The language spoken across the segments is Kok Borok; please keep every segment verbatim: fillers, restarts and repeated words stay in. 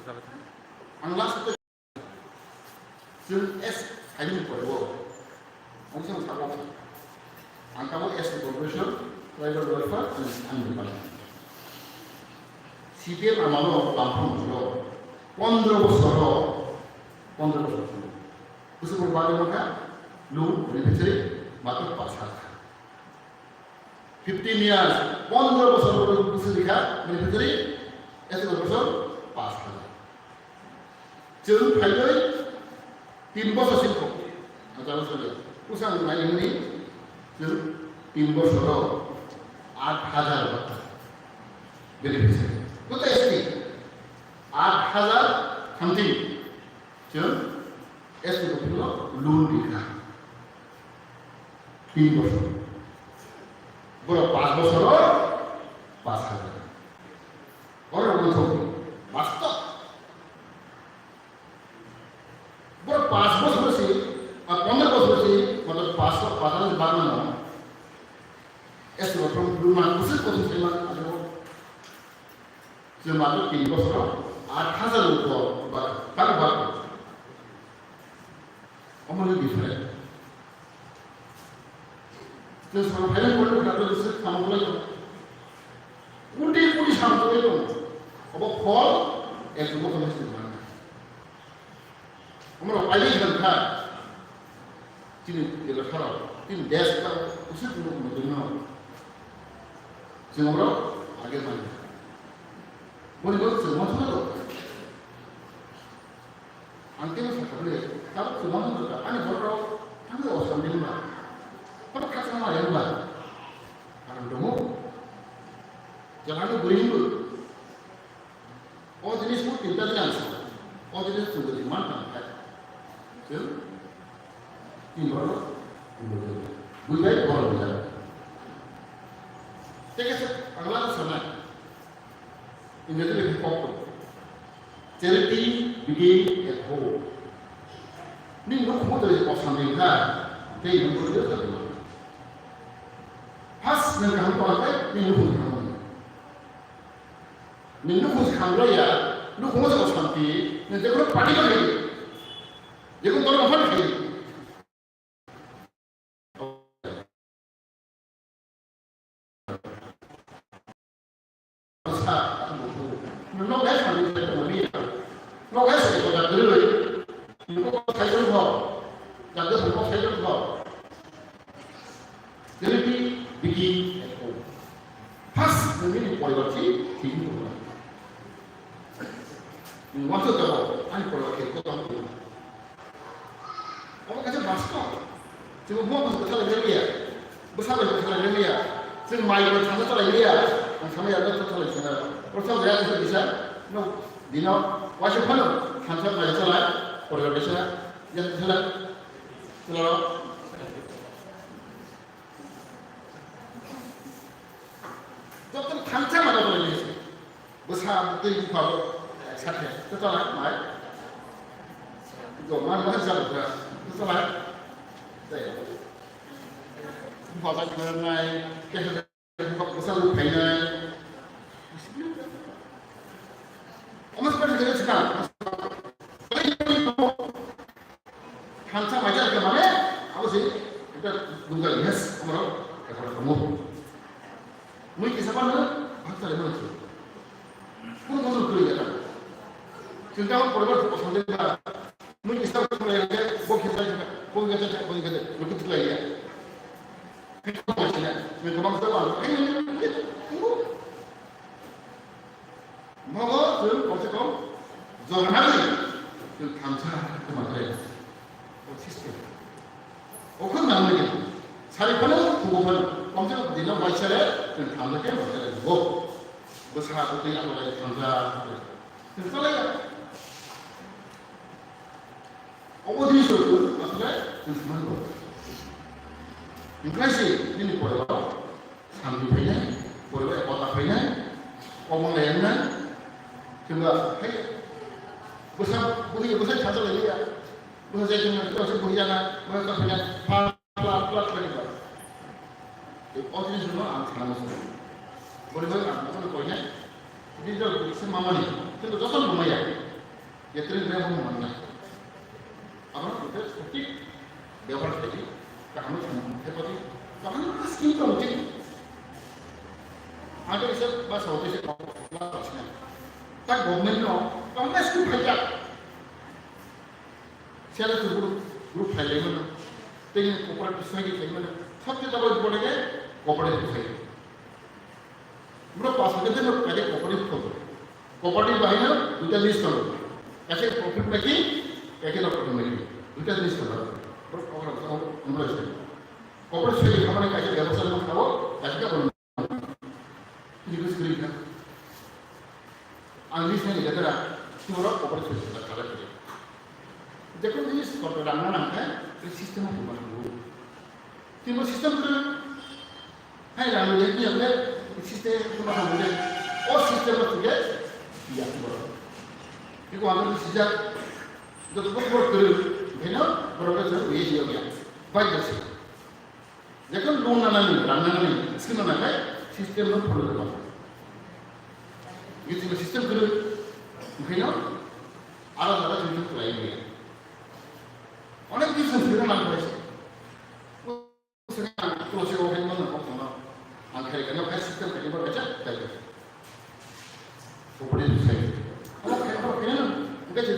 Ang last o chwng S khaimani pore o ang chwng sabo ang tamo S ni corporation, tribal welfare, ang ang ni pala. C P M amalo bangphang bosoro pondro bosoro pondro bosor chwng bwswk bagwi mankha lung beneficiary matok pas kha. Fifteen years, pondro bosor bosor bwswk rikha, beneficiary, S T corporation pas kha. Chwng phailwi tin bosor sim kho. Acha bosor le. Kusang nai hwnwi chwng tin bosoro aat hajar bata beneficiary. Kota S T? Aat hajar something. Chwng S T corporation loan rikha. Tin bosor. Borok pas bosoro pas hajar. Borok rok thok bastob. Borok pas bosor si, ah, pondro bosor si, matlab pas, pas hajar bagmano. S T corporation loan ma kusuk kusuk sima abo. Chwng mato tin bosoro aat hajar upor ba, ba, ba. Omo ni different. Chwng sama phaina pore kota to se sama bolai to. Koti koti sama bolai to. Obo phol ek bosor ni sima. Omo rok pailai khan kha. Chini jela khara, chini desh ka usit no no no. Chwng oro age mani. Boni bo chwng ma thangna do. Ang khe sakha bole, ta chwng ma thangna do. Ani borok thangwi osam ringba. Borok kha chwng ma ringba. Ang domo. Jala no buri hindu. O jinis mo tinta jila ang sa. O jinis chwng demand tang khai. Chwng tin borok buibai borok buibai. Teke se ang la sana. India le kok. Charity begin at home. Ni nuk mo to ko sambil kha. Tei nuk mo to. First nang kaham ko kai ni nuk mo. Nwng nukhung se khamlaiya, nukhungo se osanti, nwng jekheno party bai khaidi, jekheno dol rok bai khaidi. Nwng nok hai sani se tongmani, nok hai se ko da gurui, nwng ko sai jong ho, da gurui ko sai jong ho. Charity begin at home. First, nini poribar si thik wngkha. Nwng wansuk jago, ani poribar khe kotor wngkha. Omo kaisa bastob. Chwng bo bwsa bwsa lai liya. Bwsa bai bwsa lai liya. Chwng mai bai thangsa lai liya. Ang sama ya thangsa lai sana. Prasad ya thangsa bisa. No, dino, waisa phano thangsa mai chalai. Poribar bisa. Ya chalai. Chalai. Joto thangsa mana boleh ni. Bwsa twi bupha bo sakhe. Chalai mai. Jo man ma jal bra. Chalai. Dai. Bupha bai nai. Bwsa bo phainai. Omo se pati khe sikha. Thansa maja khe mane, abo se ekta dunga yes, amaro ekta kamu. Mui kisa pa na, bhakta le mui. Kun kun kuri ya ta. Chinta ko poribar ko sande ba. Mui kisa pa na, bo kisa, bo kisa, bo kisa, bo kisa, bo kisa. Nogo chwng komse kom jornani chwng thansa kwmaklai. O system. O khun nang nai. Sari phano, kubo phano. Komse kom dino waisare chwng thansa khe waisare nugo. Bwsa bwtwi akolai thansa. Chwng chalaiya. Obo dini sorkar asle chwng swnamgo. Wngkha se nini poribar santi phainai, poribar ekota phainai, komon lai wngnai. Chwngba hai bwsa bwhi bwsa thansa lai ya. Bwsa jai thangna bwsa bwhi jana, bwsa ta phainai. Plat, plat, plat, plat. O jini swngo ang sana muchungo. Boni bagwi ang bono koinai. Bini jora bini se mamani. Kintu jotono bo maya. Yatrwi bai bo mannai. Abono tei sothik bebohar khaidi, kaham khe padi, kaham scheme tong chini. Age se ba saote se kok la sina. Ta government no kaham scheme phaijak. Sela tu group, group phailai mano. Tei cooperative society khai mano. Sabse double bole ke cooperative society. Bro, pas ke tei bro, kaje cooperative khobor. Cooperative bahai no duita list tongo. Kaise profit making, kaise no profit making. Duita list tongo. Bro, cooperative, cooperative. Cooperative soi khamani kaise bebasa no khabo, kaise ka bono. Ini ko screen ka. Ang list nai jatara, tiboro cooperative soi khala khala. Jekon jinis sorkar rang na nang khe, tei system o tongma nango. Tini bo system kwrwng. Hai rang ni yang yang le system ko ma hang le. O system o tuge ya ko. Iko ang ko sijak. Joto ko ko kwrwng. Bheno, borok ko jor ye ye ya. Bai jasi. Jekon loan na nani, rang na nani, scheme na kai, system no follow ko. Ye tini system kwrwng. Bheno, ara ara tini ko lai ya. Onek business kwrwng nang ko. Ang khe kano khe system khe bo kaisa khe. Upadi ni sai. Omo khe bo khe no, hingke je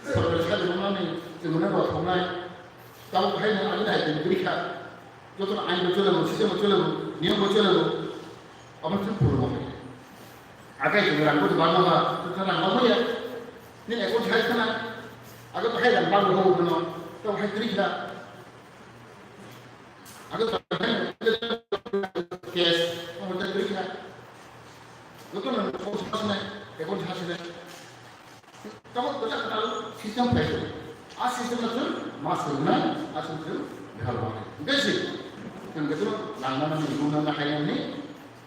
sorkar sai mano ni, je mano rok thongnai. Tamo khe no ani dai ni biri kha. Joto ain bo chole bo, system bo chole bo, niyom bo chole bo. Omo se phulo mo. Akai je rang bo bang ma, to rang ba mo ya. Ni ekon sai kana. Aga to hai rang ba mo no, to hai biri kha. Ado case, omo ta kiri kha. Joto no phone sasne, account sasne. Tamo kota kota system phai. A system na chun mas na, a system chun bihar ba. Besi. Kan joto langma na ni, guna na, hai na ni,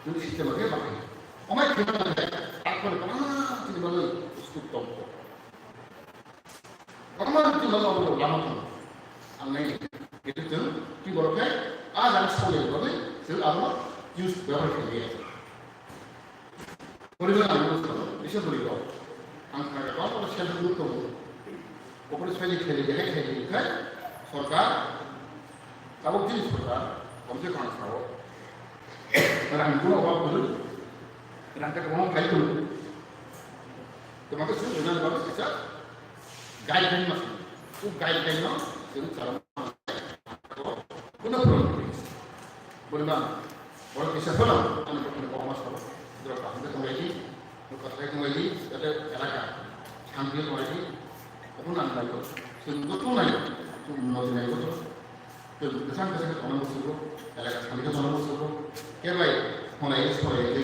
chun system ke ba. Omai khina na, akon kana, chini ba, ustuk tom. Kwbangma bithi no abo lama tongo. Ang nai, itu chwng twi borok khe a jang salai bagwi chwng abo use byabohar khlaiya. Poribar ang use khlaio, bisa bwrwi rok. Ang khnakha kwbangma self help group tongo. Kokori swkang khaidi, hai khaidi khai sorkar, tabuk chini sorkar, komse kom sao. Rang guna obab kwrwi, rang khe kwbangma khai tongo. Tei mangkhe chwng rwnani bagwi kaisa guideline ma swngo. O guideline no chwng chwla kuno problem khe. Boni bang, borok kisa phano ani bokni kokma sabo. Borok kaham khe tonglaidi, borok kwthai tonglaidi, jate elaka shanti tonglaidi. Obono ang naigo. Chwng joto naigo. Chwng nodi naigo to. Chwng kwchang kwchang khe tongna muchungo. Elaka shanti khe tongna muchungo. Khe bai, honai khe sorai khe.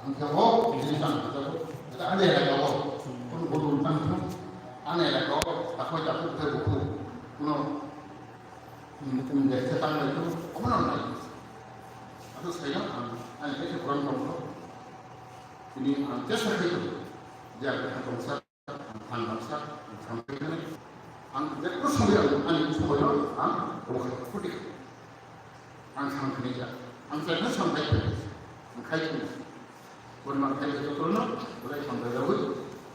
Ang khe o bini tang khe jago. Kata ane elaka o. Kun bulu tang khe. Ane elaka o. Takoi takoi khe buku. Kuno. Kun kun de khe tang lai kuno. Omo nang lai. Ado sayo ang. Ane khe kurang tong khe. Ini ang khe sayo. Dia khe tong sa. Ang thang baksa, ang thang khainai. Ang jekto somoi ang ani somoi no ang obo khai phuti khai. Ang thang khainai ja. Ang jaino thang khai khai. Ang khai khai. Boni mang khai joto no, bolai thang khai jawi.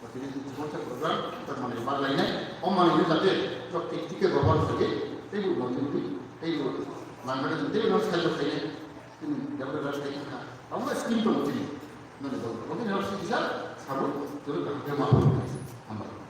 Bati ni joto sa program, ta mane bag lainai. O mane ni jate, jok tik tik ke babar sagi. Tei bu mane ni, tei bu mang khai, tei bu sai jok khai. Chini W R S khai kha. Abo scheme tongo chini. Nani dol. Oke, nang sini sa, sabu, turu kaham khe ma. Hambai.